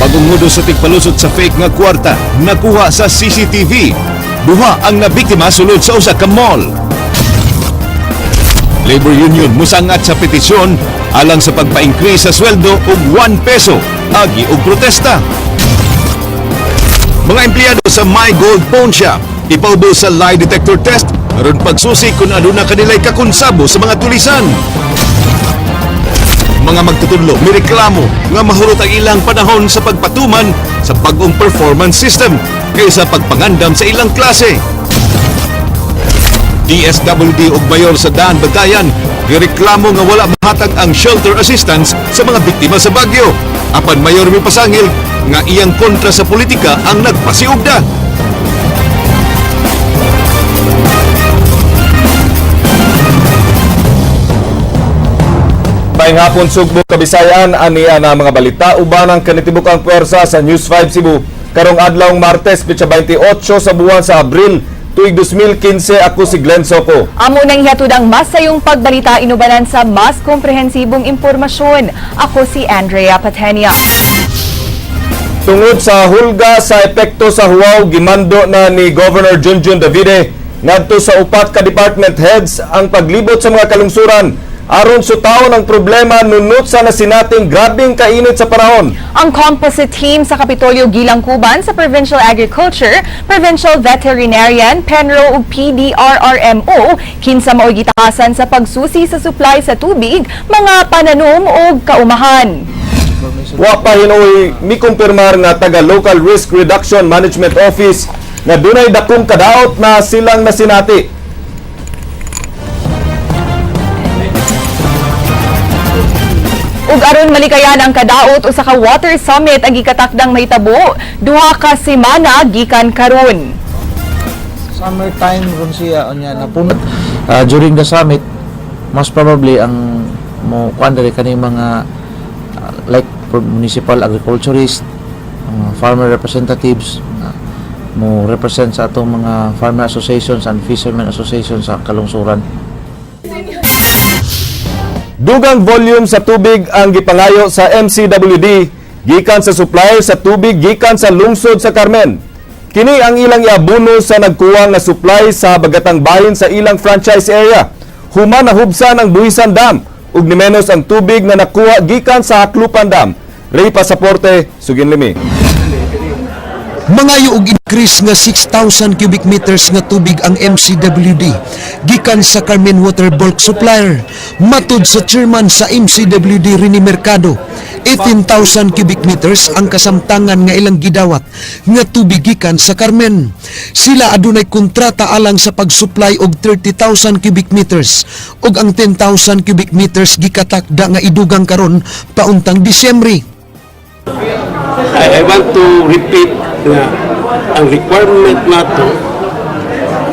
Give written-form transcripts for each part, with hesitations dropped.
Bagong modus sa tigpalusot sa fake nga kwarta nakuha sa CCTV. Duha ang nabiktima sulod sa usa ka mall. Labor Union musangat sa petisyon alang sa pagpa-increase sa sweldo og 1 peso agi og protesta. Mga empleyado sa My Gold Pawn Shop ipaubo sa lie detector test aron pagsusi kung aduna kanilay kakonsabo sa mga tulisan. Mga magtutudlo mireklamo nga mahurot ang ilang panahon sa pagpatuman sa bag-ong performance system kaysa pagpangandam sa ilang klase. DSWD ug mayor sa Daanbantayan gireklamo nga wala mahatag ang shelter assistance sa mga biktima sa bagyo. Apan mayor mipasangil nga iyang kontra sa politika ang nagpasiugda. Maayong hapon, Sugbo, Kabisayaan, ania na mga balita uban ang kanitibok ang puwersa sa News 5 Cebu. Karong adlawng Martes, petsa 28 sa buwan sa Abril, tuig 2015, ako si Glenn Soco. Amo nang ihatod ang mas sayong pagbalita inubanan sa mas komprehensibong impormasyon. Ako si Andrea Patenia. Tungod sa hulga sa epekto sa huwaw, gimando na ni Governor Junjun Davide ngadto sa upat ka department heads ang paglibot sa mga kalungsuran aron sutaon ang problema nunot sa nasinating grabeng kainit sa panahon. Ang composite team sa Kapitolyo gilangkuban sa Provincial Agriculture, Provincial Veterinarian, PENRO ug PDRRMO kinsa mao'y gitakasan sa pagsusi sa supply sa tubig, mga pananom ug kaumahan. Wa pa hinuoy mikumpirmar nga taga Local Risk Reduction Management Office nga dunay dakong kadaot na silang nasinati. Ug aron malikayan ang kadaot, usa ka water summit ang gikatakdang mahitabo 2 ka semana gikan karon. Summertime ron siya unya napunot during the summit, most probably ang mo kuan diri kani mga like municipal agriculturist, mga farmer representatives mo represent sa atong mga farmer associations and fishermen associations sa kalungsuran. Dugang volume sa tubig ang gipangayo sa MCWD gikan sa supplier sa tubig gikan sa lungsod sa Carmen. Kini ang ilang iabuno sa nagkuwang nga supply sa bagatang bahin sa ilang franchise area. Human nahubsan ang Buhisan Dam ug nimenos ang tubig na nakuha gikan sa Haklupan Dam. Ray Pasaporte, Suginlimi. Mangayo og increase nga 6,000 cubic meters nga tubig ang MCWD gikan sa Carmen Water Bulk Supplier. Matud sa chairman sa MCWD, Rene Mercado, 18,000 cubic meters ang kasamtangan nga ilang gidawat nga tubig gikan sa Carmen. Sila adunay kontrata alang sa pag-supply og 30,000 cubic meters ug ang 10,000 cubic meters gikatakda nga idugang karon pauntang Disyembre. I want to repeat nga ang requirement nato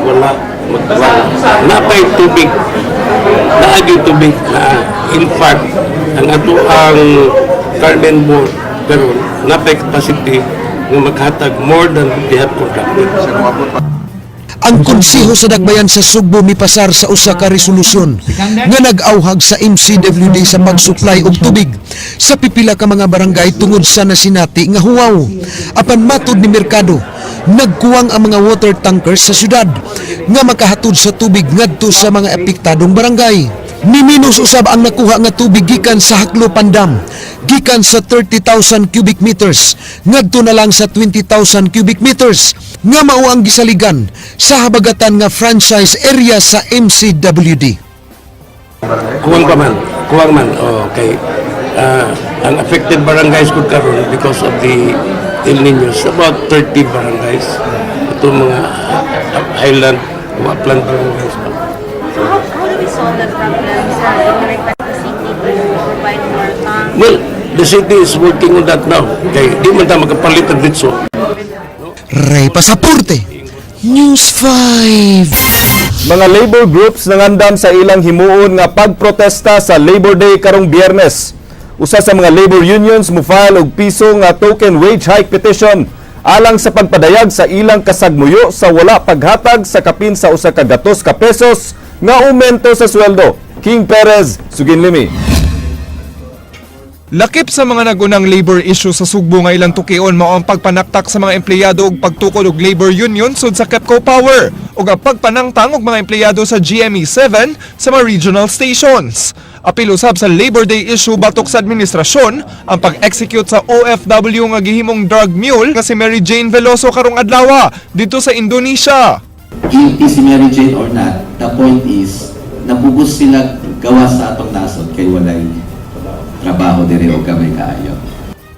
wala magkuwang. Napay tubig. Naagi tubig na, in fact, ang ato ang Carmen Board karon napay capacity nga maghatag more than they have contracted. Ang konseho sa Dakbayan sa Sugbo mipasar sa usa ka resolusyon nga nag-awhag sa MCWD sa pag-supply og tubig sa pipila ka mga barangay tungod sa nasinati nga huwaw. Apan matud ni Mercado, nagkuwang ang mga water tankers sa syudad nga makahatod sa tubig ngadto sa mga apektadong barangay. Niminos usab ang nakuha nga tubig gikan sa Haklupan Dam, gikan sa 30,000 cubic meters ngadto na lang sa 20,000 cubic meters nga mao ang gisaligan sa habagatan nga franchise area sa MCWD. Kuwang pa man, kuwang man. Okay. Ang affected barangays ko karon because of the El Niño is about 30 barangays. Ito mga island o upland barangays pa. So how do we solve that problem, sir? Do we request the city to provide more tanks? Well, the city is working on that now. Kay di man ta makapalit ang ditso. Ray Pasaporte, News 5. Mga labor groups nangandam sa ilang himuon nga pagprotesta sa Labor Day karong Biyernes. Usa sa mga labor unions mo-file og piso nga token wage hike petition alang sa pagpadayag sa ilang kasagmuyo sa wala paghatag sa kapin sa 100 ka pesos nga aumento sa sweldo. King Perez, Suginlimi. Lakip sa mga nagunang labor issue sa Sugbo nga ilang tukion mao ang pagpanaktak sa mga empleyado ug pagtukod og labor union sud sa Kepco Power ug ang pagpanangtang og mga empleyado sa GMA 7 sa mga regional stations. Apil usab sa Labor Day issue batok sa administrasyon ang pag-execute sa OFW nga gihimong drug mule nga si Mary Jane Veloso karong adlaw didto sa Indonesia. Guilty si Mary Jane or not, the point is, napugos sila gawas sa atong nasod kay walay trabaho dire o gamay kaayo.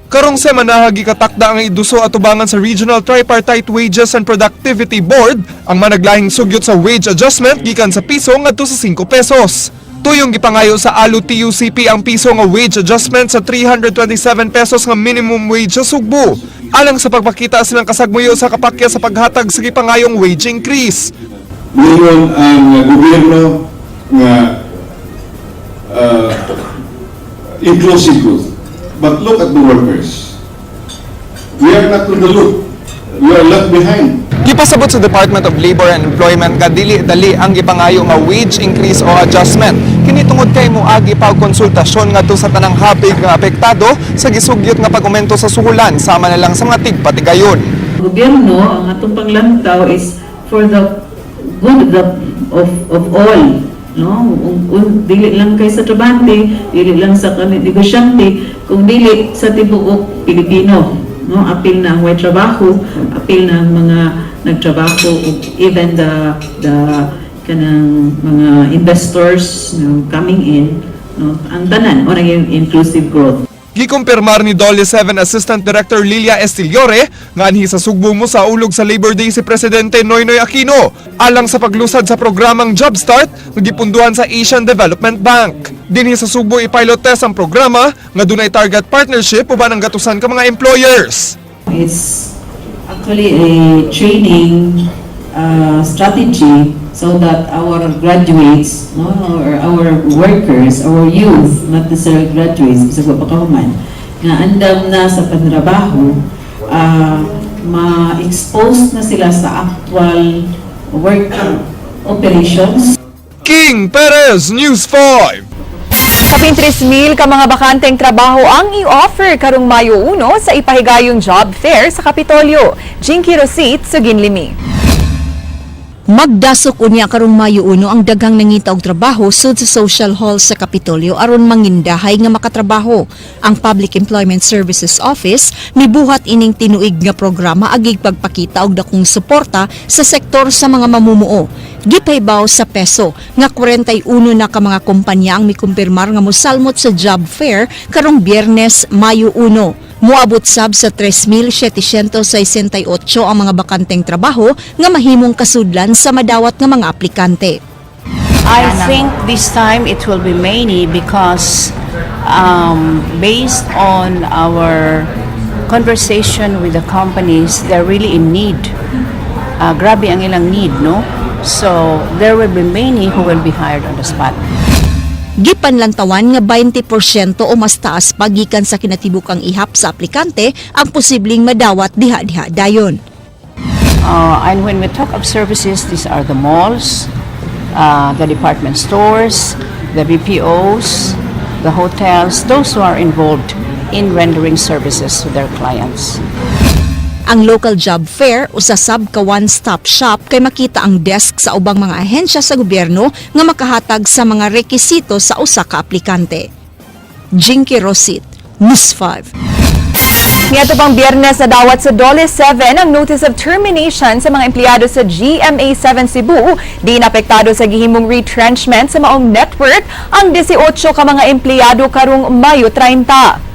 Karong semana, gikatakda ang iduso atubangan sa Regional Tripartite Wages and Productivity Board ang managlahing sugyot sa wage adjustment gikan sa piso ngadto sa 5 pesos. Tuyong gipangayo sa ALU TUCP ang piso nga wage adjustment sa 327 pesos nga minimum wage sa Sugbo, alang sa pagpakita silang kasagmuyo sa kapakya sa paghatag sa gipangayong wage increase. Ngayon ang gobyerno nga inclusive growth. But look at the workers. We are not in the loop. We are left behind. Gipasabot sa Department of Labor and Employment nga dili dali ang gipangayo nga wage increase o adjustment. Kini tungod kay moagi pa og konsultasyon ngadto sa tanang hapig nga apektado sa gisugyot nga pag-aumento sa suhulan, sama na lang sa mga tigpatigayon. Gobyerno, ang atong panglantaw is for the good of all, no? Dili lang kay sa trabante, dili lang sa kani negosyante, kung dili sa tibuok Pilipino, no? Apil na ang way trabaho, apil na ang mga nagtrabaho ug even the kanang mga investors, no, coming in, no? Ang tanan o naging inclusive growth. Gikumpirmar ni DOLE 7 Assistant Director Lilia Estillore nga anhi sa Sugbo mo sa ulog sa Labor Day si Presidente Noynoy Aquino alang sa paglusad sa programang Job Start nga gipunduhan sa Asian Development Bank. Dinhi sa Sugbo i-pilot test ang programa nga dunay target partnership uban ang gatusan ka mga employers. It's actually a training strategy so that our graduates, no, or our workers, our youth, not necessarily graduates, bisag wa pa kahuman, nga andam na sa panrabaho, ma-expose na sila sa actual work operations. King Perez, News 5. Kapin 3,000 ka mga bakanteng trabaho ang i-offer karong Mayo 1 sa ipahigayong job fair sa Kapitolyo. Jinky Rosit, Suginlimi. Magdasok unya karong Mayo 1 ang daghang nangita og trabaho sud sa Social Hall sa Kapitolyo aron mangindahay nga makatrabaho. Ang Public Employment Services Office mibuhat ining tinuig nga programa agig pagpakita og dakong suporta sa sektor sa mga mamumuo. Gipahibaw sa PESO nga 41 na ka mga kumpanya ang mikumpirmar nga mosalmot sa job fair karong Biyernes, Mayo 1. Moabot sab sa 3,768 ang mga bakanteng trabaho nga mahimong kasudlan sa madawat nga mga aplikante. I think this time it will be many because based on our conversation with the companies, they're really in need. Grabe ang ilang need, no? So there will be many who will be hired on the spot. Gipanlantawan nga 20% o mas taas pa gikan sa kinatibukang ihap sa aplikante ang posibleng madawat diha-diha dayon. And when we talk of services, these are the malls, the department stores, the BPOs, the hotels, those who are involved in rendering services to their clients. Ang local job fair usa sab ka one-stop shop kay makita ang desk sa ubang mga ahensya sa gobyerno nga makahatag sa mga rekisito sa usa ka aplikante. Jinky Rosit, News 5. Niadto pang Biyernes, nadawat sa DOLE 7 ang notice of termination sa mga empleyado sa GMA 7 Cebu. Di apektado sa gihimong retrenchment sa maong network ang 18 ka mga empleyado karong Mayo 30.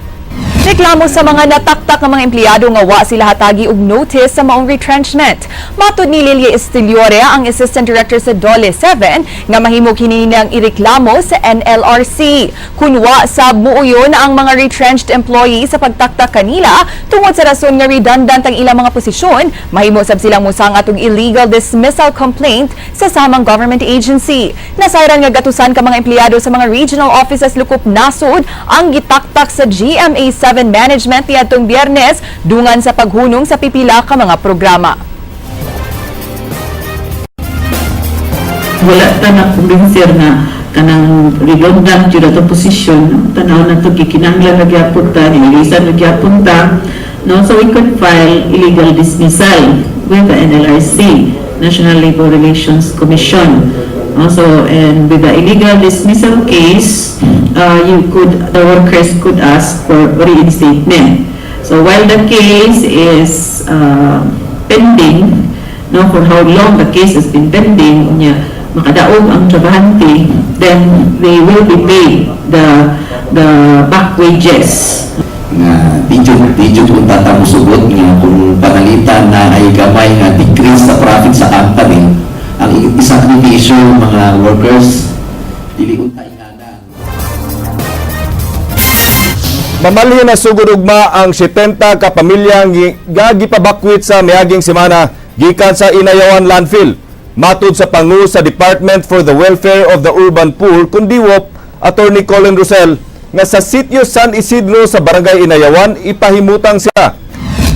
Reklamo sa mga nataktak nga mga empleyado nga wa sila hatagi og notice sa maong retrenchment. Matud ni Lilia Estillore, ang Assistant Director sa DOLE 7, nga mahimo kini nang ireklamo sa NLRC. Kun wa sab muuyon ang mga retrenched employees sa pagtaktak kanila tungod sa rason nga redundant ang ilang mga posisyon, mahimo sab silang musangat og illegal dismissal complaint sa samang government agency. Nasayran nga gatusan ka mga empleyado sa mga regional offices lukop nasod ang gitaktak sa GMA 7 management niadtong Biyernes dungan sa paghunong sa pipila ka mga programa. Wala ta na kumbinser nga Kanang redundant jud ato position, no? Tanaw na to, gikinahanglan na gyapon ta, nililisan na gyapon ta, no? So we could file illegal dismissal with the NLRC, National Labor Relations Commission. Also, and with the illegal dismissal case, the workers could ask for reinstatement. So while the case is pending, no, for how long the case has been pending, unya, makadaog ang trabahante, then they will be paid the back wages. Nga di jud kung tatamusugot nga kung panalitan na ay gamay nga decrease sa profit sa company, ang isakripisyo mga workers dili unta ingana. Mamalhin na sugod ugma ang 70 ka pamilyang gipabakwit sa miaging semana gikan sa Inayawan Landfill. Matud sa pangu sa Department for the Welfare of the Urban Poor kun DWOP, Attorney Colin Rosell, nga sa sitio San Isidro sa Barangay Inayawan ipahimutang sila.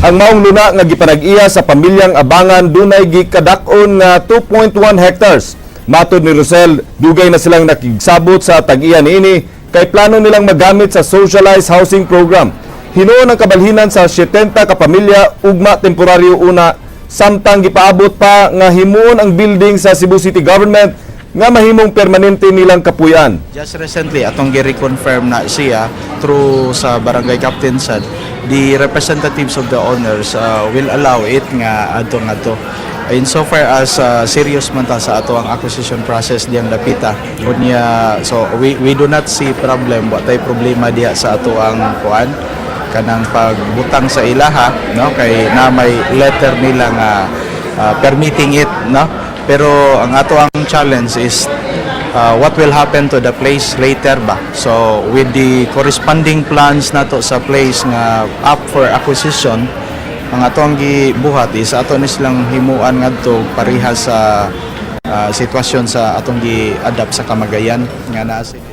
Ang maong luna nga gipanag-iya sa pamilyang Abangan dunay gikadak-on nga 2.1 hectares. Matod ni Rosell, dugay na silang nakigsabot sa tag-iya niini kay plano nilang magamit sa socialized housing program. Hinuon ang kabalhinan sa 70 ka pamilya ugma temporaryo una samtang gipaabot pa nga himuon ang building sa Cebu City Government nga mahimong permanente nilang kapuyan. Just recently, atong gi-reconfirm na siya through sa barangay captain sad, the representatives of the owners will allow it nga adto ngadto. In so far as serious man ta sa ato ang acquisition process diyang dapita. Unya, so we do not see problem, wa tay problema diha sa ato ang kuan kanang pagbutang sa ilaha, no, kay na may letter nila nga permitting it, no, pero ang ato ang challenge is what will happen to the place later ba. So with the corresponding plans nato sa place nga up for acquisition, ang ato ang gibuhat is ato ni silang himuan ngadto pareha sa sitwasyon sa atong gi-adapt sa Kamagayan nga naa sila.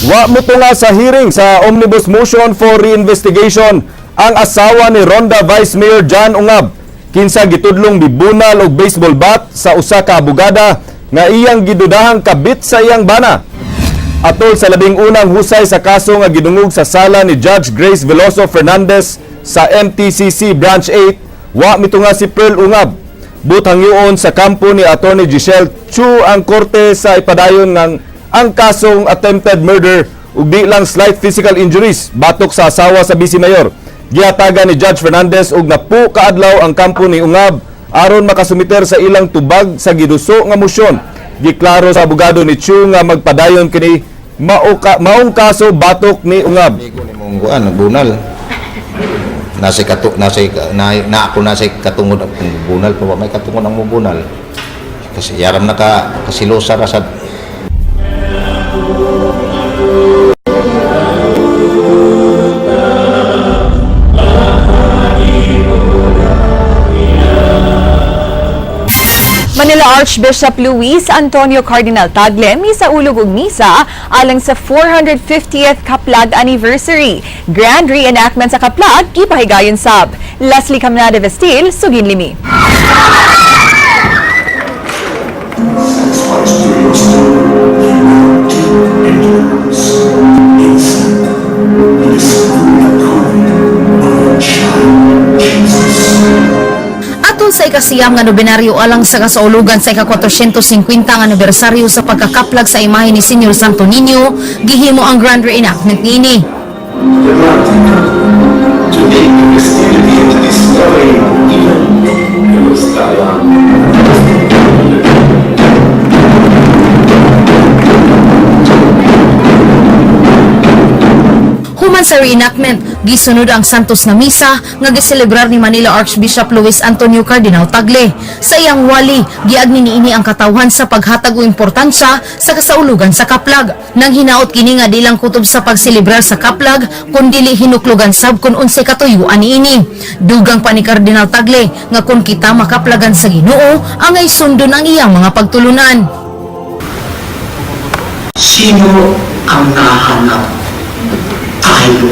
Wa motunga sa hearing sa Omnibus Motion for Reinvestigation ang asawa ni Ronda Vice Mayor John Ungab, kinsa gitudlong mibunal og baseball bat sa usa ka abogada nga iyang gidudahang kabit sa iyang bana. Atol sa 11 husay sa kaso nga gidungog sa sala ni Judge Grace Veloso Fernandez sa MTCC Branch 8, wa mitunga si Pearl Ungab. But hangyoon sa kampo ni Attorney Giselle Chu ang korte sa ipadayon ng ang kasong attempted murder ug di lang slight physical injuries batok sa asawa sa Vice Mayor. Gihatagan ni Judge Fernandez og 10 ka adlaw ang kampo ni Ungab aron makasumiter sa ilang tubag sa giduso nga mosyon. Giklaro sa abogado ni Chu nga magpadayon kini maong kaso batok ni Ungab. Mong kuan nagbunal. Nasa katu nasa na, na ako nasa katungod ang bunal pa ba may katungod ang mubunal. Kasi yaram na ka kasilosa ra sad. Manila Archbishop Luis Antonio Cardinal Tagle misaulog og misa alang sa 450th Kaplag anniversary. Grand reenactment sa Kaplag gipahigayon sab. Leslie Camnada Vestil, sugin limi. Satisfies curiosity enters inside the discovery of child Jesus. Atol sa 9 nga nobenaryo alang sa kasaulugan sa ika-450 nga anibersaryo sa pagkakaplag sa imahe ni Senyor Santo Niño, gihimo ang grand reenactment niini. To make Christianity and to destroy even Jerusalem. Human sa reenactment, gisunod ang Santos nga Misa nga giselebrar ni Manila Archbishop Luis Antonio Cardinal Tagle. Sa iyang wali, giagni niini ang katawhan sa paghatag og importansya sa kasaulugan sa kaplag. Nang hinaot kini nga di lang kutob sa pagselebrar sa kaplag, kundili hinuklugan sab kung unsay katuyuan niini. Dugang pa ni Cardinal Tagle nga kung kita makaplagan sa Ginoo, angay sundon ang iyang mga pagtulunan. Sino ang nahanap tayo?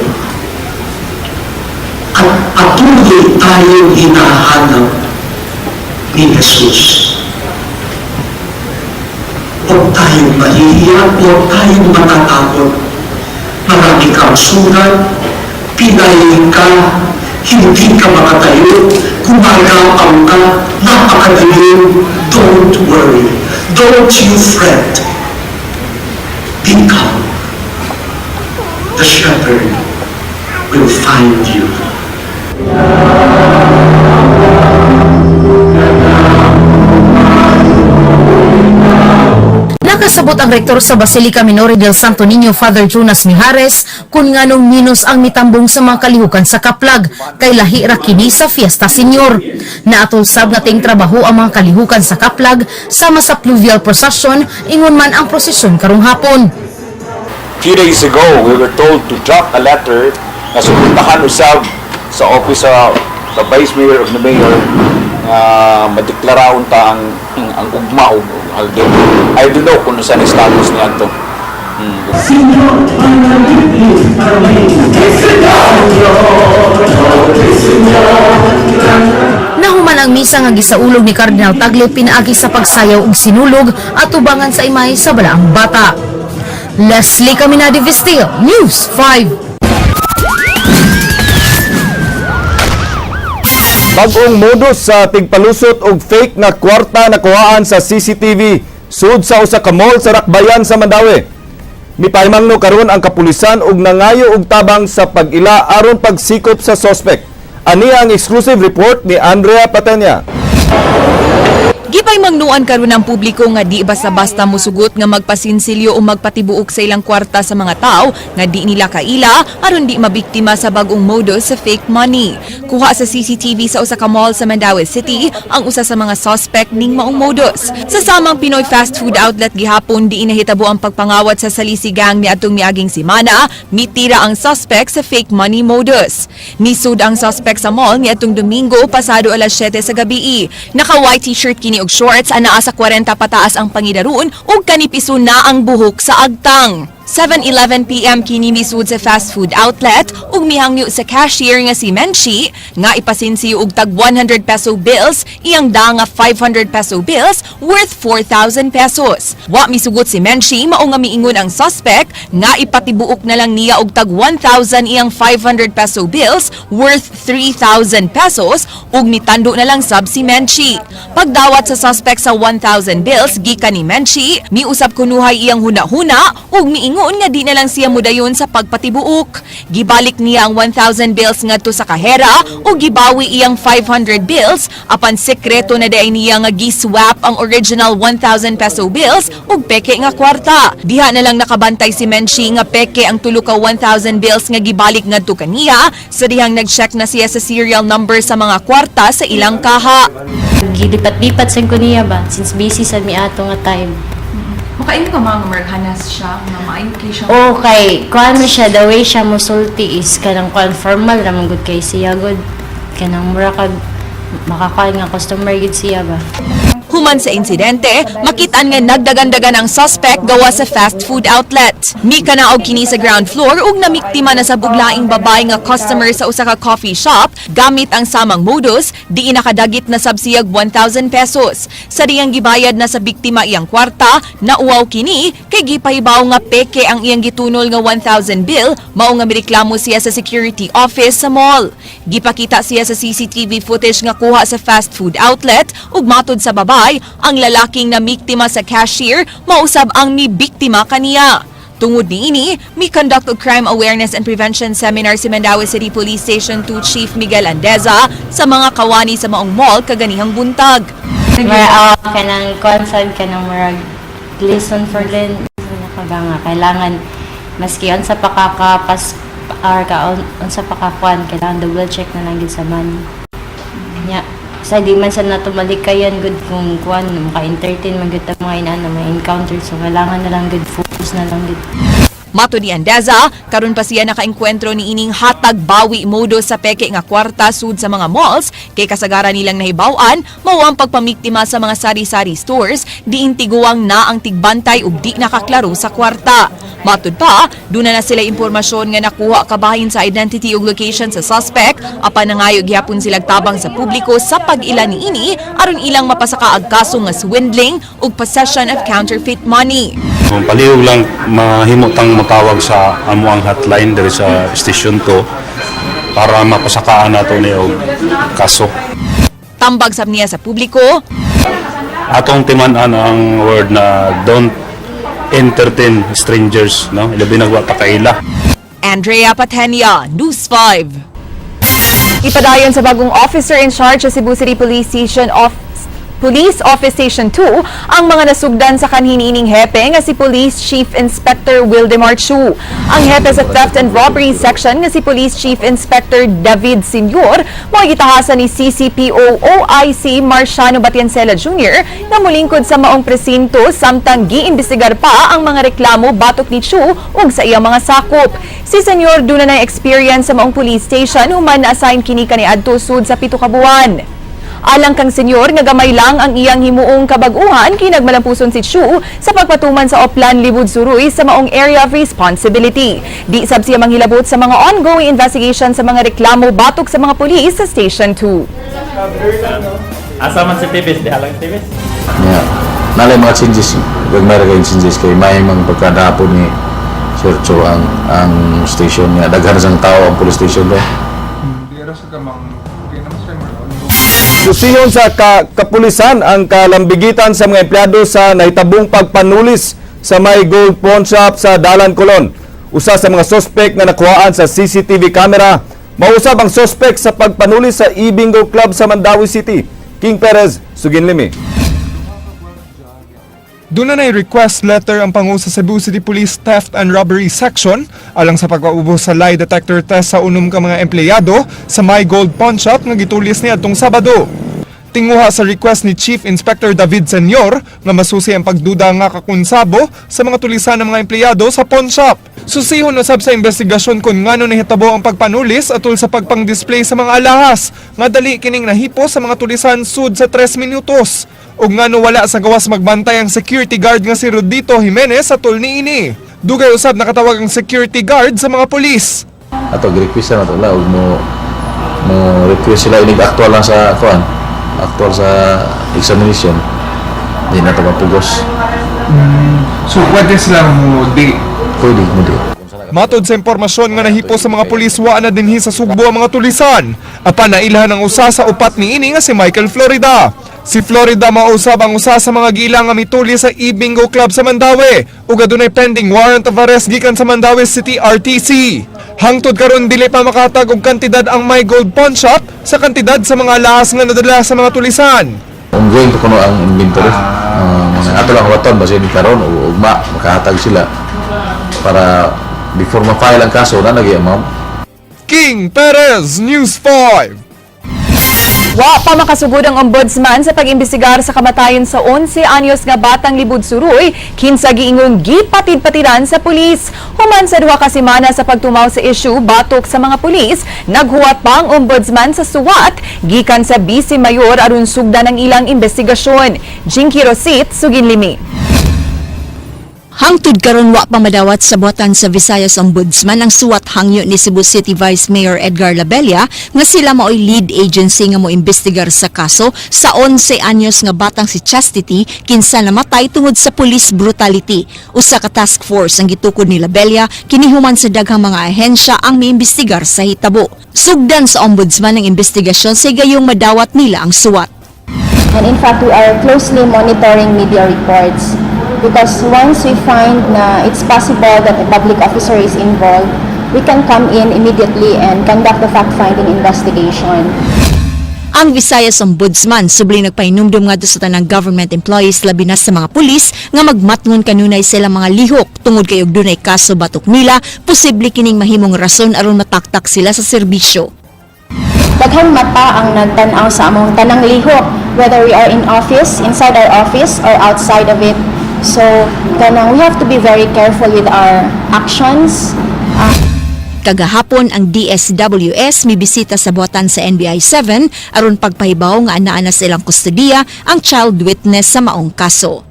At patuloy tayong hinahanap ni Jesus. Huwag tayong mahihiya, huwag tayong matatakot. Marami kang sugat, pinay ka, hindi ka makatayo, gumagapang ka, napakadilim. Don't worry. Don't you fret. Be calm. The shepherd will find you. Nakasabot ang rektor sa Basilica Minore del Santo Niño, Father Jonas Mijares, kung nganong minus ang mitambong sa mga kalihukan sa Kaplag, kay lahi ra kini sa Fiesta Senior. Naatol sab nga ting trabaho ang mga kalihukan sa Kaplag sama sa pluvial procession, ingon man ang prosesyon karong hapon. Few days ago, we were told to drop a letter na suportahan usab sa office sa Vice Mayor of the Mayor nga madeklara unta ang ugma og alde. I don't know kung unsa ni status niya to. Nahuman ang misa nga gisaulog ni Cardinal Tagle pinaagi sa pagsayaw og sinulog at tubangan sa imahe sa Balaang Bata. Leslie Caminade Vestil, News 5. Bagong modus sa tigpalusot og fake nga kwarta nakuhaan sa CCTV sud sa usa ka mall sa Rakbayan sa Mandaue. Mipaimangno karon ang kapulisan og nangayo og tabang sa pag-ila aron pagsikop sa sospek. Ani ang exclusive report ni Andrea Patenya. Gipay mangnuan karon ang publiko nga di basta-basta musugot nga magpasinsilyo o magpatibuok sa ilang kwarta sa mga tao nga di nila kaila aron di mabiktima sa bagong modus sa fake money. Kuha sa CCTV sa usa ka mall sa Mandaue City ang usa sa mga suspect ning maong modus. Sa samang Pinoy fast food outlet gihapon di inahitabo ang pagpangawat sa Salisi gang niadtong miaging semana, mitira ang suspect sa fake money modus. Nisud ang suspect sa mall niadtong Domingo pasado alas 7 sa gabi. Naka-white t-shirt kini og shorts, anaa sa 40 pataas ang pangidaron ug kanipiso na ang buhok sa agtang. 7:11 PM kini misud sa fast food outlet ug mihangyo sa cashier nga si Menchi nga ipasinsi og tag 100 peso bills iyang da nga 500 peso bills worth 4,000 pesos. Wa misugot si Menchi, mao nga miingon ang suspect nga ipatibuok na lang niya og tag 1,000 iyang 500 peso bills worth 3,000 pesos ug mitando na lang sab si Menchi. Pagdawat sa suspect sa 1,000 bills gikan ni Menchi, miusap kunuhay iyang huna-huna ug miingon nga di na lang siya mudayon sa pagpatibuok. Gibalik niya ang 1,000 bills ngadto sa kahera ug gibawi iyang 500 bills apan sekreto na diay niya nga gi-swap ang original 1,000 peso bills ug peke nga kwarta. Diha na lang nakabantay si Menchi nga peke ang tulo ka 1,000 bills nga gibalik ngadto kaniya sa dihang nag-check na siya sa serial number sa mga kwarta sa ilang kaha. Gilipat-lipat sad ko niya ba since busy sad mi ato nga time. Makaingon ka mga merkanas siya, nga maayo kay siya. Okay, kuan mo siya, the way siya musulti is kanang kuan, formal ra man gud kay siya gud. Kanang mura kag makakuan nga customer gid siya ba. Human sa insidente, makitaan nga nagdagandagan ang suspect gawa sa fast food outlet. Mika na og kini sa ground floor ug namiktima na sa buglaing babae nga customer sa usa ka coffee shop gamit ang samang modus, di nakadagit na sab siyag 1,000 pesos. Sa diyang gibayad na sa biktima iyang kwarta, nauwaw kini kay gipahibaw nga peke ang iyang gitunol nga 1,000 bill, mao nga mireklamo siya sa security office sa mall. Gipakita siya sa CCTV footage nga kuha sa fast food outlet ug matod sa babae, ang lalaking namiktima sa cashier mausab ang mibiktima kaniya. Tungod niini, mi-conduct og crime awareness and prevention seminar si Mandaue City Police Station 2 Chief Miguel Andeza sa mga kawani sa maong mall kaganihang buntag. Mura kanang kuan sad, kanang murag lesson for learn ka ba nga kailangan maski unsa pa ka kapas or ka unsa pa ka kuan, kailangan double check na lang gid sa money. Nya sa di man sa nato malikayan gud kung kuan maka-entertain man gud ta mga inana may encounter, so kailangan na lang gud focus na lang gud. Matod ni Andeza, karon pa siya nakaengkwentro ni ining hatag bawi modus sa peke nga kwarta sud sa mga malls kay kasagaran nilang nahibaw-an mao ang pagpamiktima sa mga sari-sari stores diin tiguang na ang tigbantay ug di nakaklaro sa kwarta. Matud pa, duna na sila impormasyon nga nakuha kabahin sa identity ug location sa suspect apan nangayo gihapon sila tabang sa publiko sa pag-ila niini aron ilang mapasaka ang kaso nga swindling ug possession of counterfeit money. Kung palihog lang mahimo tang motawag sa amoang hotline diri sa station to para mapasakaan nato ni og kaso. Tambag sab niya sa publiko Atong timan-an ang word na don't entertain strangers, no? Ilabi na wa ta kaila. Andrea Patenia, News 5. Ipadayon sa bagong officer in charge sa Cebu City Police Station of Police Office Station 2 ang mga nasugdan sa kanhiniining hepe nga si Police Chief Inspector Wildemar Chu. Ang hepe sa Theft and Robbery Section nga si Police Chief Inspector David Senior mao gitahasan ni CCPO OIC Marciano Batiancela Jr. na mulingkod sa maong presinto samtang giimbestigar pa ang mga reklamo batok ni Chu ug sa iyang mga sakop. Si Senyor duna na experience sa maong police station human na-assign kini kaniadto sud sa 7 ka buwan. Alang kang senyor nga gamay lang ang iyang himuong kabag-uhan kinagmalampuson si Chu sa pagpatuman sa Oplan Libud Suruy sa maong area of responsibility. Di sab siya manghilabot sa mga ongoing investigation sa mga reklamo batok sa mga pulis sa Station 2. Asa man si Tibis? Di halang Tibis? Yeah. Nalay mga changes, wag mayroon kayong changes kay may mga pagkadapo ni Sir Cho ang station niya. Daghan sang tao ang police station do. Susihon sa kapulisan ang kalambigitan sa mga empleyado sa nahitabong pagpanulis sa may gold pawn shop sa Dalan, Colon. Usa sa mga sospek nga nakuhaan sa CCTV camera, mausab ang sospek sa pagpanulis sa e-bingo club sa Mandaue City. King Perez, Suginlimi. Doon na request letter ang pangu sa Cebu City Police Theft and Robbery Section alang sa pagpaubos sa lie detector test sa unom ka mga empleyado sa My Gold Pawn Shop nga gitulis ni adtong Sabado. Tinguha sa request ni Chief Inspector David Senyor nga masusi ang pagduda nga kakunsabo sa mga tulisan ng mga empleyado sa pawn shop. Susihon usab sa investigasyon kung ngano nahitabo ang pagpanulis atul sa pagpang-display sa mga alahas nga dali kining nahipo sa mga tulisan sud sa 3 minutos. Ug ngano wala sa gawas magbantay ang security guard nga si Rodito Jimenez sa tul niini. Dugay usab nakatawag ang security guard sa mga pulis. Ato request na to la ug mo request sila inig actual lang sa kuan, actual sa examination. Di na to mapugos. So pwede sila mo di? Pwede mo di. Matod sa impormasyon nga nahipo sa mga pulis, wa na dinhi sa Sugbo ang mga tulisan. Apan nailhan ang usa sa upat niini nga si Michael Florida. Si Florida mausab ang usa sa mga gilang nga mituli sa e-bingo club sa Mandaue ug adunay pending warrant of arrest gikan sa Mandaue City RTC. Hangtod karon dili pa makahatag og kantidad ang My Gold Pawn Shop sa kantidad sa mga alahas nga nadala sa mga tulisan. Ongoing pa kuno ang inventory. Mga ato lang waton basin karon o ugma makahatag sila para before ma-file ang kaso na nagi amount. King Perez, News 5. Wa pa makasugod ang ombudsman sa pag-imbestigar sa kamatayon sa 11 anyos nga batang Libud Suroy kinsa giingon gipatid-patiran sa pulis. Human sa 2 ka semana sa pagtumaw sa issue batok sa mga pulis, naghuwat pa ang ombudsman sa suwat gikan sa Vice Mayor aron sugdan ang ilang investigasyon. Jinky Rosit, Suginlimi. Hangtod karon wa pa madawat sa buhatan sa Visayas Ombudsman ang suwat hangyo ni Cebu City Vice Mayor Edgar Labella nga sila maoy lead agency nga moimbestigar sa kaso sa 11 anyos nga batang si Chastity kinsa namatay tungod sa police brutality. Usa ka task force ang gitukod ni Labella kini human sa daghang mga ahensya ang miimbestigar sa hitabo. Sugdan sa ombudsman ang investigasyon sa gayong madawat nila ang suwat. And in fact, we are closely monitoring media reports because once we find na it's possible that a public officer is involved, we can come in immediately and conduct the fact-finding investigation. Ang Visayas Ombudsman subli nagpahinumdum ngadto sa tanang government employees, labi na sa mga pulis, nga magmatngon kanunay sila mga lihok tungod kay og dunay kaso batok nila, posible kining mahimong rason aron mataktak sila sa serbisyo. Daghang mata ang nagtan-aw sa among tanang lihok, whether we are in office, inside our office, or outside of it. So, kanang we have to be very careful with our actions. Kagahapon, ang DSWS mibisita sa buhatan sa NBI 7 aron pagpahibaw nga anaa na sa ilang kustodiya ang child witness sa maong kaso.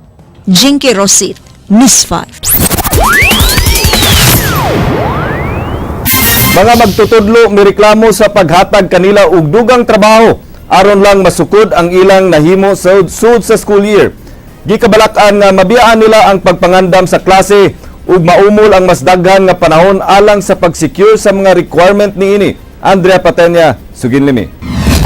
Jinky Rosit, News 5. Mga magtutudlo mireklamo sa paghatag kanila og dugang trabaho aron lang masukod ang ilang nahimo sa sud sa school year. Gikabalak-an nga mabiyaan nila ang pagpangandam sa klase ug maumol ang mas daghan nga panahon alang sa pag-secure sa mga requirement niini. Andrea Patenya, Suginlimi.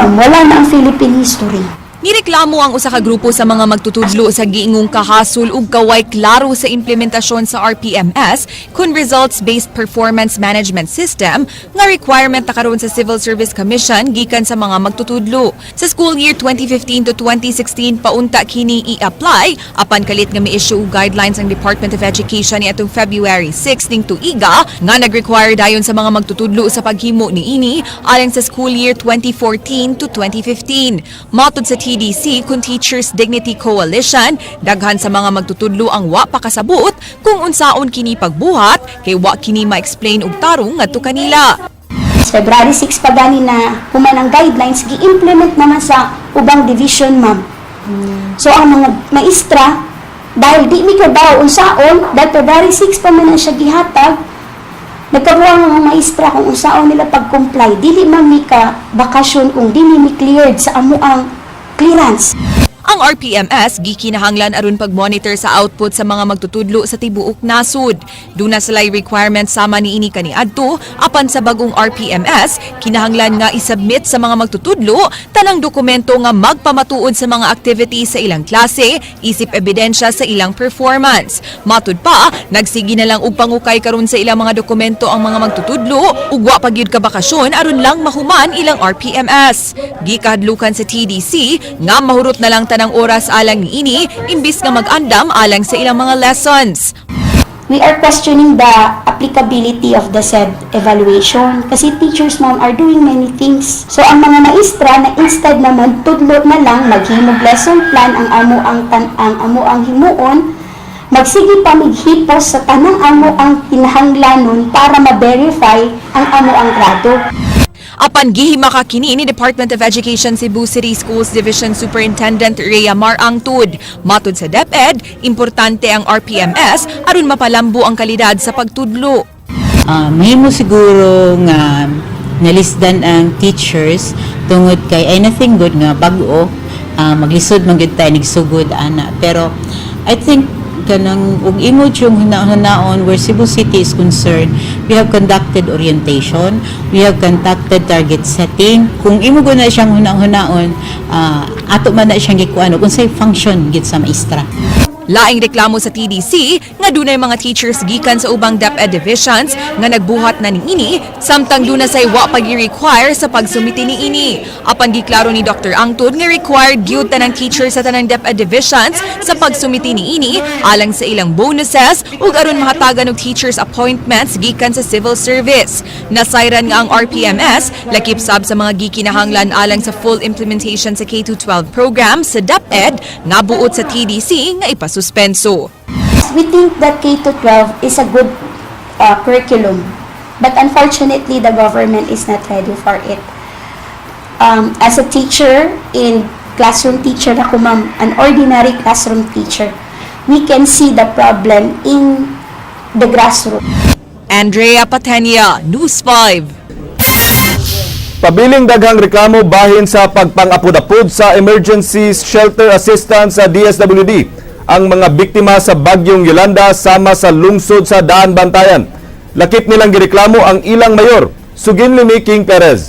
Wala na ang Philippine history. Nireklamo ang usa ka grupo sa mga magtutudlo sa giingong kahasol ug kaway klaro sa implementasyon sa RPMS kun Results-Based Performance Management System nga requirement na karon sa Civil Service Commission gikan sa mga magtutudlo. Sa school year 2015 to 2016 paunta kini i-apply, apan kalit nga mi-issue og guidelines ang Department of Education niadtong February 6 ning tuiga nga nag-require dayon sa mga magtutudlo sa paghimo niini alang sa school year 2014 to 2015. Matod sa TDC kun Teachers Dignity Coalition, daghan sa mga magtutudlo ang wa pa kasabot kung unsaon kini pagbuhat kay wa kini ma-explain og tarong ngadto kanila. February 6 pa gani na human ang guidelines, gi-implement naman sa ubang division, ma'am. So ang mga maestra, dahil di mi kabaw unsaon, dahil February 6 pa man na siya gihatag, nagkabuang ang mga maestra kung unsaon nila pag-comply. Dili man mi ka bakasyon kung dili mi cleared sa amo ang clearance. Ang RPMS gikinahanglan aron pag-monitor sa output sa mga magtutudlo sa tibuok nasod. Duna sila'y requirements sama niini kaniadto, apan sa bagong RPMS kinahanglan nga isubmit sa mga magtutudlo tanang dokumento nga magpamatuod sa mga activities sa ilang klase isip ebidensya sa ilang performance. Matud pa, nagsige na lang og pangukay karon sa ilang mga dokumento ang mga magtutudlo ug wa pa gyud ka bakasyon aron lang mahuman ilang RPMS. Gikahadlukan sa TDC nga mahurot na lang tanang oras alang niini imbis nga mag-andam alang sa ilang mga lessons. We are questioning the applicability of the said evaluation kasi teachers, ma'am, are doing many things. So ang mga maestra na instead na magtudlo na lang, maghimog lesson plan ang amo ang himuon, magsige pa mighipos sa tanang amo ang kinahanglanon para ma-verify ang amo ang grado. Apan gihimaka kini ni Department of Education Cebu City Schools Division Superintendent Rhea Mar Angtud. Matod sa DepEd, importante ang RPMS aron mapalambo ang kalidad sa pagtudlo. Mahimo siguro nga nalisdan ang teachers tungod kay anything good nga bag-o, maglisod man gyud tayo nigsugod ana, pero I think kanang ug imo yung hunahunahon, where Cebu City is concerned, we have conducted orientation, we have conducted target setting. Kung imo gud na siyang hunahunahon, ato man na siyang gikuan kung say function gid sa maestra. Laing reklamo sa TDC nga dunay mga teachers gikan sa ubang DepEd divisions nga nagbuhat na niini samtang duna say wa pag-require sa pagsumiti niini. Apan giklaro ni Dr. Angtud nga required gyud tanang teachers sa tanang DepEd divisions sa pagsumiti niini alang sa ilang bonuses ug aron mahatagan og teachers appointments gikan sa civil service. Nasayran nga ang RPMS lakip sab sa mga gikinahanglan alang sa full implementation sa K-12 program sa DepEd nga buot sa TDC nga ipasuspenso. We think that K-12 is a good curriculum, but unfortunately, the government is not ready for it. As a teacher, in classroom teacher ako, ma'am, an ordinary classroom teacher, we can see the problem in the grassroots. Andrea Patenia, News 5. Pabiling daghang reklamo bahin sa pagpangapud-apud sa emergency shelter assistance sa DSWD ang mga biktima sa bagyong Yolanda sama sa lungsod sa Daan Bantayan. Lakip nilang gireklamo ang ilang mayor, Suginlimi King Perez.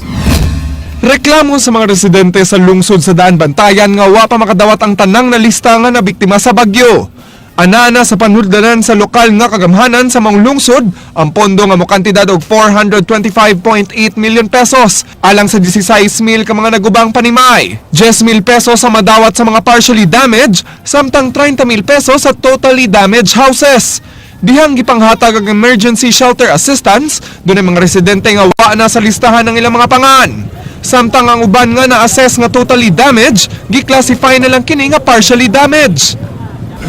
Reklamo sa mga residente sa lungsod sa Daan Bantayan nga wa pa makadawat ang tanang nalista nga nabiktima sa bagyo. Anana sa panhuldanan sa lokal nga kagamhanan sa mga lungsod ang pondo nga mokantidad og 425.8 million pesos alang sa 16 mil ka mga nagubang panimay. 10 mil pesos sa madawat sa mga partially damaged samtang 30 mil pesos sa totally damaged houses. Dihang gipanghatag ang emergency shelter assistance, dunay mga residente nga wa na sa listahan ng ilang mga pangan. Samtang ang uban nga na-assess nga totally damaged, gi-classify na lang kini nga partially damaged.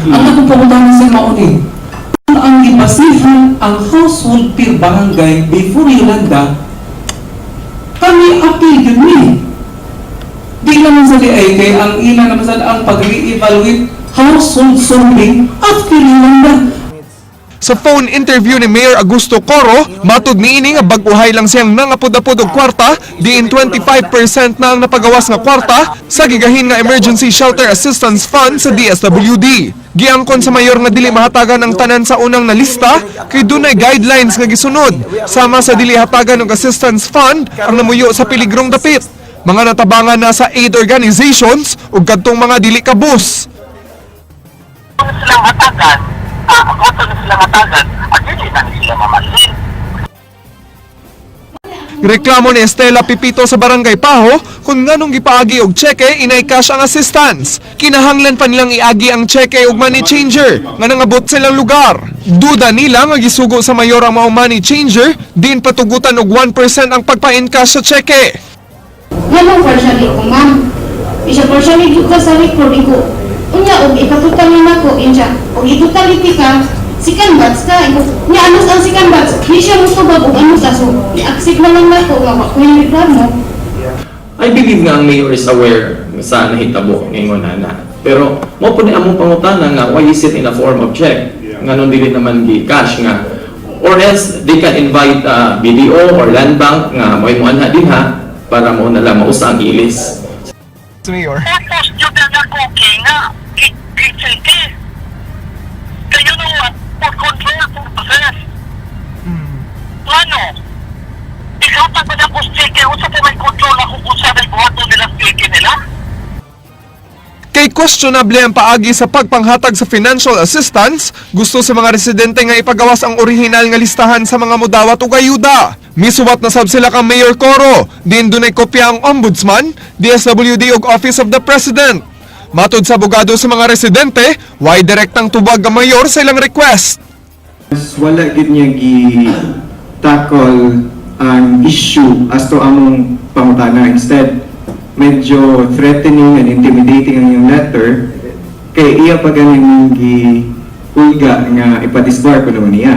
Ang akong pangutana sa mao ni, kung ang gibasihan ang household per barangay before Yolanda, kami appeal yun ni. Di naman sa di ay kay ang ila naman sa ang pag-re-evaluate household survey after Yolanda. Sa phone interview ni Mayor Augusto Coro, matud niini nga bag-uhay lang siyang nangapod-apod og kwarta, diin 25% na ang napagawas nga kwarta sa gigahin nga Emergency Shelter Assistance Fund sa DSWD. Giangkon sa mayor nga dili mahatagan ang tanan sa unang nalista kay dunay guidelines nga gisunod sama sa dili hatagan og assistance fund ang namuyo sa piligrong dapit. Mga natabangan na sa aid organizations ug kadtong mga dili kabus. Silang hatagan, ah, na silang hatagan, at dili na sila mamalin. Reklamo ni Estela Pipito sa Barangay Paho kung nganong gipaagi og tseke inay cash ang assistance. Kinahanglan pa nilang iagi ang tseke og money changer nga nangabot sa ilang lugar. Duda nila nga gisugo sa mayor ang maong money changer din patugutan og 1% ang pagpa-encash sa tseke. Nganong partially ko, ma'am? Isa partially gyud ka sa record ko. Unya og ipatutal ni nako inja. Og itotality ka second batch ka. Iko, nya ano ang second batch? Di siya motubag og ano sa, so i-accept na lang nako nga wa ko yung reklamo. I believe nga ang mayor is aware sa nahitabo ngayon na. Pero mo po ni among pangutana nga why is it in a form of check? Nga nung dili naman gi cash nga, or else they can invite BDO or Land Bank nga mo'y mo anha din ha para mo na lang mausa ang ilis. Mayor. Tapos yun na nag-okay nga, i-cheque. Kaya you know what? For control purposes. Plano. Ikaw pa na ko cheque, unsa pa may control ako kung saan ay buhaton nila cheque nila? Kay questionable ang paagi sa pagpanghatag sa financial assistance, gusto sa mga residente nga ipagawas ang orihinal nga listahan sa mga mudawat ug ayuda. Misuwat na sab sila kang Mayor Coro, din dunay kopya ang Ombudsman, DSWD ug Office of the President. Matod sa abogado sa mga residente, way direktang tubag ang mayor sa ilang request. Wala gid niya gi tackle ang issue as to among pangutana. Instead, medyo threatening and intimidating ang iyong letter kay iya pa ganing gi hulga nga ipadisbar ko naman niya.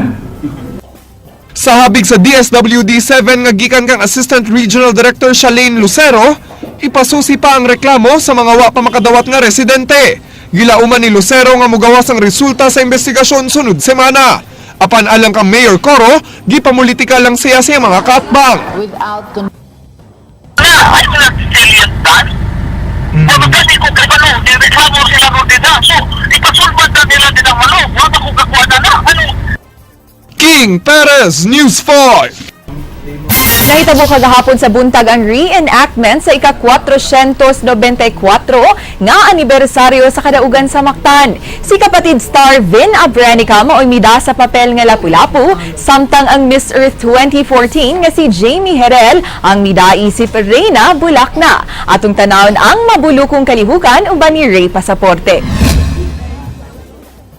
Sa habig sa DSWD 7 nga gikan kang Assistant Regional Director Shalane Lucero, ipasusi pa ang reklamo sa mga wa pa makadawat nga residente. Gilauman ni Lucero nga mugawas ang resulta sa investigasyon sunod semana. Apan alang kang Mayor Coro, gipamulitika lang siya sa mga kaatbang. Without Na, I will not tell you that. Pero gani ko kay Malo, nireklamo sila ro din na. So, ipasulbad na nila din ang Malo. Wala ko kakuha na na. Ano? King Perez, News 5. Nahitabo kagahapon sa buntag ang reenactment sa ika-494 nga anibersaryo sa kadaugan sa Mactan. Si kapatid star Vin Abrenica mao'y mida sa papel nga Lapu-Lapu, samtang ang Miss Earth 2014 nga si Jamie Herel ang mida isip Reyna Bulakna. Atong tanawon ang mabulukong kalihukan uban ni Ray Pasaporte.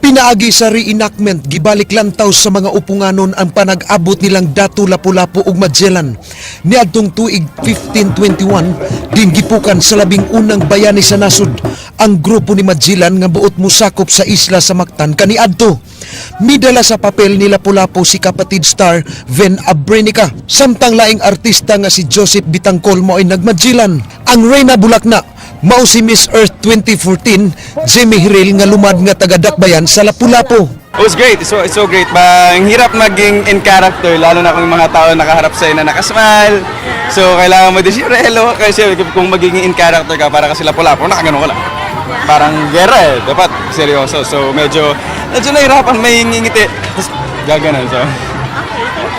Pinaagi sa reenactment, gibalik lantaw sa mga upunganon ang panag-abot nilang Datu Lapu-Lapu ug Magellan. Niadtong tuig 1521, din gipukan sa labing unang bayani sa nasod ang grupo ni Magellan nga buot musakop sa isla sa Mactan kaniadto. Midala sa papel ni Lapu-Lapu si kapatid star Ven Abrenica. Samtang laing artista nga si Joseph Bitangcol mo ay nagmagellan. Ang Reyna Bulakna mao si Miss Earth 2014, Jamie Hiril nga lumad nga taga-Dakbayan sa Lapu-Lapu. It was great. It's so great. Ba, ang hirap maging in character, lalo na kung yung mga tao nakaharap sa'yo na nakasmile. So, kailangan mo din, siyempre, hello. Kasi kung magiging in character ka, para kasi Lapu-Lapu, nakaganon ka lang. Parang gera eh. Dapat seryoso. So, medyo nahirapan, may ngingiti. Tapos, gaganon. So,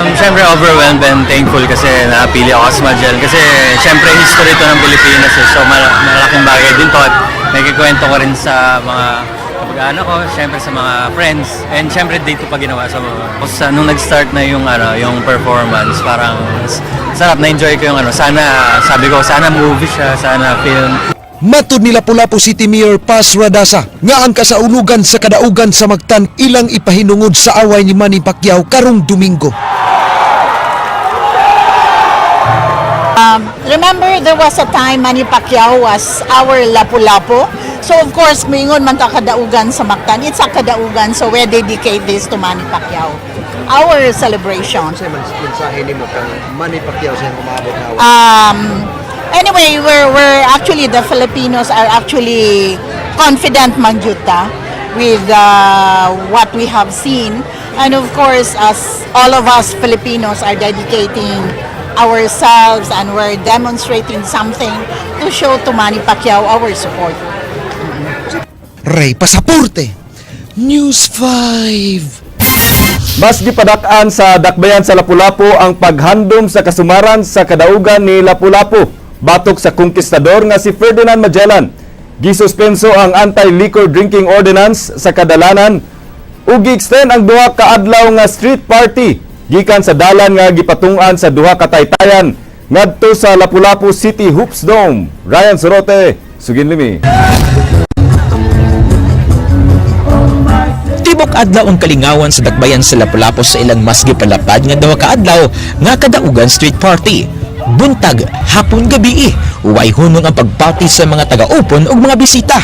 Siyempre overwhelmed and thankful kasi napili ako as Magellan. Kasi siyempre history ito ng Pilipinas eh. So malaking bagay din to at nagkikwento ko rin sa mga kamag-anak ko, siyempre sa mga friends, and siyempre dito pa ginawa. So, sa, nung nag-start na yung, ano, yung performance, parang sarap, na-enjoy ko yung ano. Sana, sabi ko, sana movie siya, sana film. Matud ni Lapu-Lapu City Mayor Paz Radaza nga ang kasaulugan sa kadaugan sa Mactan ilang ipahinungod sa away ni Manny Pacquiao karong Domingo. Remember, there was a time Manny Pacquiao was our Lapu-Lapu. So of course, moingon man ta kadaugan sa Mactan. It's a kadaugan, so we dedicate this to Manny Pacquiao. Our celebration. Unsay man mensahe nimo kang Manny Pacquiao sa umaabot na award? Anyway, we're actually, the Filipinos are actually confident man jud ta with what we have seen. And of course, as all of us Filipinos are dedicating ourselves and we're demonstrating something to show to Manny Pacquiao our support. Ray Pasaporte, News 5. Mas gipadak-an sa dakbayan sa Lapu-Lapu ang paghandom sa kasumaran sa kadaugan ni Lapu-Lapu batok sa konkistador nga si Ferdinand Magellan. Gisuspenso ang anti-liquor drinking ordinance sa kadalanan ug gi-extend ang duha ka adlaw nga street party gikan sa dalan nga gipatung-an sa duha ka taytayan ngadto sa Lapu-Lapu City Hoops Dome. Ryan Sorote, sugin limi. Tibok adlaw ang kalingawan sa dakbayan sa Lapu-Lapu sa ilang mas gipalapad nga duha ka adlaw nga kadaugan street party. Buntag, hapon, gabi, way hunong ang pagparty sa mga taga-upon ug mga bisita.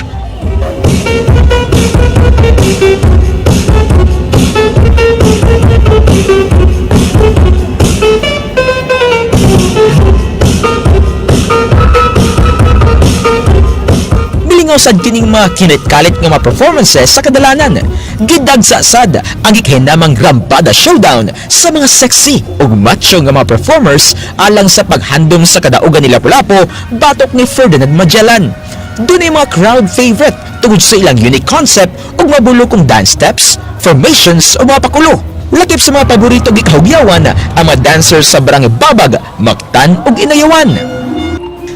Milingaw sad kining mga kinit-kalit nga mga performances sa kadalanan. Gidagsa sad ang gikahinamang Rampada Showdown sa mga sexy ug macho nga mga performers alang sa paghandom sa kadaugan ni Lapu-Lapu batok ni Ferdinand Magellan. Dunay mga crowd favorite tungod sa ilang unique concept ug mabulokong dance steps, formations ug mga pakulo. Lakip sa mga paborito gikahugyawan ang mga dancers sa Barangay Babag, Mactan ug Inayawan.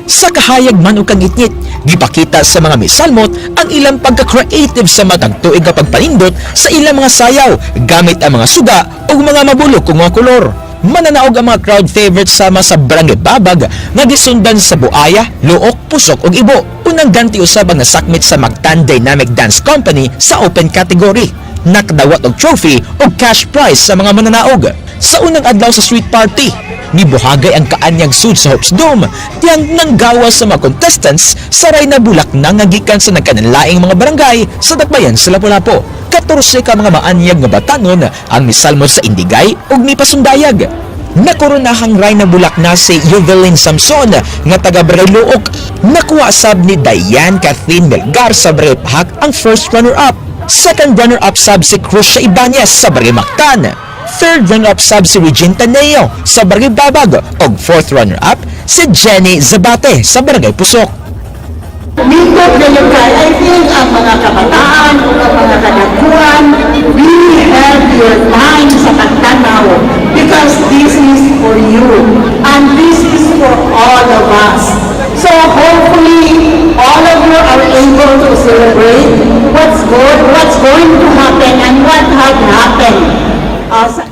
Sa kahayag man o kangitngit, gipakita sa mga misalmot ang ilang pagka-creative sa matag tuig nga pagpanindot sa ilang mga sayaw gamit ang mga suga o mga mabulok kung mga kolor. Mananaog ang mga crowd favorites sama sa Barangay Babag nga gisundan sa Buaya, Luok, Pusok ug Ibo. Unang ganti usab ang nasakmit sa Mactan Dynamic Dance Company sa open category. Nakadawat og trophy ug cash prize sa mga mananaog. Sa unang adlaw sa street party, nibuhagay ang kaanyag sud sa Hoops Dome tiyang nanggawas sa mga contestants sa Rayna Bulak na nga gikan sa nagkananlaing mga barangay sa dakbayan sa Lapu-Lapu. 14 ka mga maanyag nga batanon ang misalmot sa Indigay ug mipasundayag. Nakoronahang Rayna Bulak na si Yuvelin Samson nga taga Barangay Luok. Nakuha sab ni Diane Kathleen Melgar sa Barangay Pahak ang first runner-up. Second runner-up sab si Crucia Ibanez sa Barangay Mactan. Third runner-up sab si Regine Taneo sa Barangay Babag ug fourth runner-up si Jenny Zabate sa Barangay Pusok. Nindot kayo kay I think ang mga kabataan o ang mga kadakuan really have your time sa pagtanaw because this is for you and this is for all of us. So hopefully all of you are able to celebrate what's good, what's going to happen and what had happened.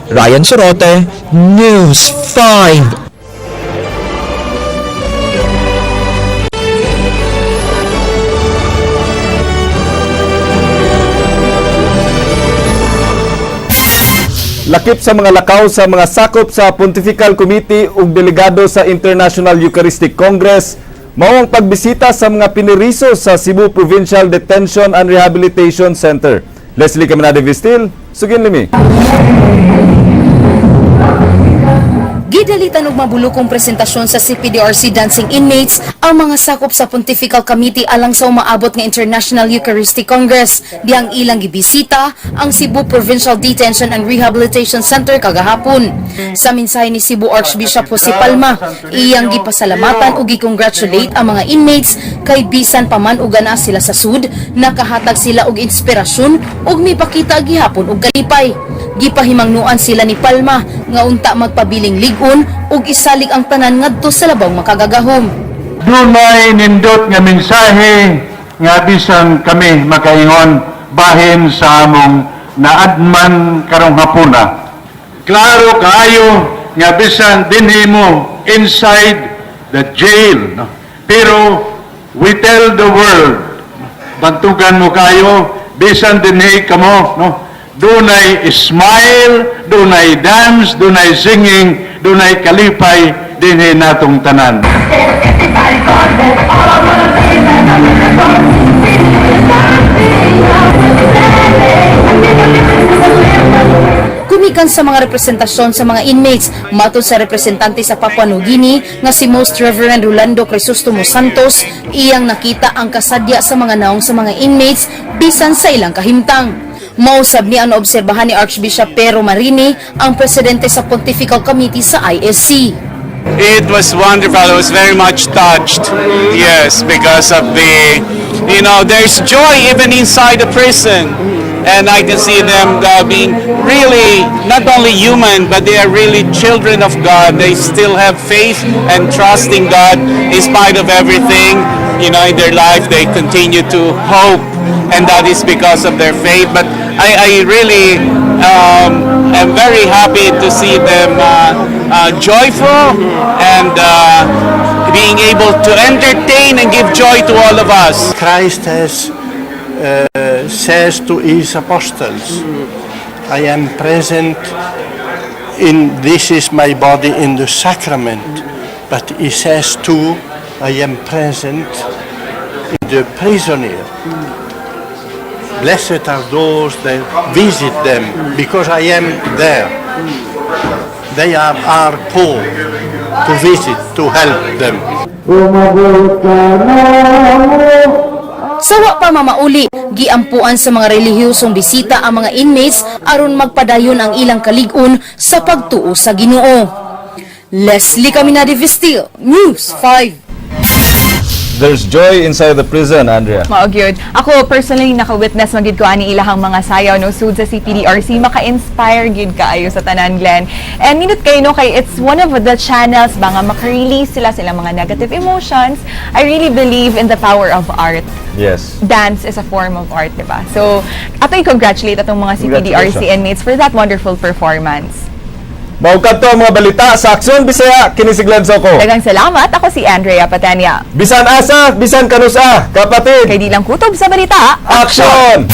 Ryan Sorote, News 5. Lakip sa mga lakaw sa mga sakop sa Pontifical Committee ug delegado sa International Eucharistic Congress mao ang pagbisita sa mga piniriso sa Cebu Provincial Detention and Rehabilitation Center. Leslie Caminade Vistil, sugin limi. Gidalitan og mabulukong presentasyon sa CPDRC Dancing Inmates ang mga sakop sa Pontifical Committee alang sa umaabot nga International Eucharistic Congress. Dihang ilang gibisita ang Cebu Provincial Detention and Rehabilitation Center kagahapon. Sa mensahe ni Cebu Archbishop Jose Palma, iyang gipasalamatan ug gi-congratulate ang mga inmates kay bisan pa man og ana sila sa sud, nakahatag sila og inspirasyon ug mipakita gihapon og kalipay. Gipahimangnuan sila ni Palma nga unta magpabiling lig-on ug isalig ang tanan ngadto sa labong makagagahom. Dunay nindot nga mensahe nga bisan kami makaingon bahin sa among naadman karong hapuna. Klaro kaayo nga bisan dinhi mo inside the jail, no? Pero we tell the world, bantugan mo kayo bisan dinhi kamo, no? Dunay smile, dunay dance, dunay singing, dunay kalipay dinhi natong tanan. Gumikan sa mga representasyon sa mga inmates, matod sa representante sa Papua New Guinea nga si Most Reverend Rolando Crisostomo Santos, iyang nakita ang kasadya sa mga naong sa mga inmates bisan sa ilang kahimtang. Mausab ni ang naobserbahan ni Archbishop Pero Marini, ang presidente sa Pontifical Committee sa ISC. It was wonderful. I was very much touched. Yes, because of the, there's joy even inside the prison. And I can see them being really not only human, but they are really children of God. They still have faith and trust in God in spite of everything in their life. They continue to hope, and that is because of their faith. But I really am very happy to see them joyful and being able to entertain and give joy to all of us. Christ has says to his apostles, "I am present in this is my body in the sacrament." But he says too, "I am present in the prisoner. Blessed are those that visit them, because I am there." They are called to visit, to help them. Sa wa pa mamauli, giampuan sa mga relihiyosong bisita ang mga inmates aron magpadayon ang ilang kalig-on sa pagtuo sa Ginoo. Leslie Caminade Vestil, News 5. There's joy inside the prison, Andrea. Mao gyud. Ako personally, naka-witness man gid ko ani ilahang mga sayaw, no, sud sa CPDRC. Maka-inspire gid kaayo sa tanan, Glenn. And nindot kaayo, no, kay it's one of the channels ba nga maka-release sila sa ilang mga negative emotions. I really believe in the power of art. Dance is a form of art, di ba? So, ato i-congratulate atong mga CPDRC Congratulations. Inmates for that wonderful performance. Mao kadto ang mga balita sa Aksyon Bisaya, kini si Glenn Soco. Daghang salamat. Ako si Andrea Patania. Bisan asa, bisan kanusa, kapatid. Kay di lang kutob sa balita. Aksyon!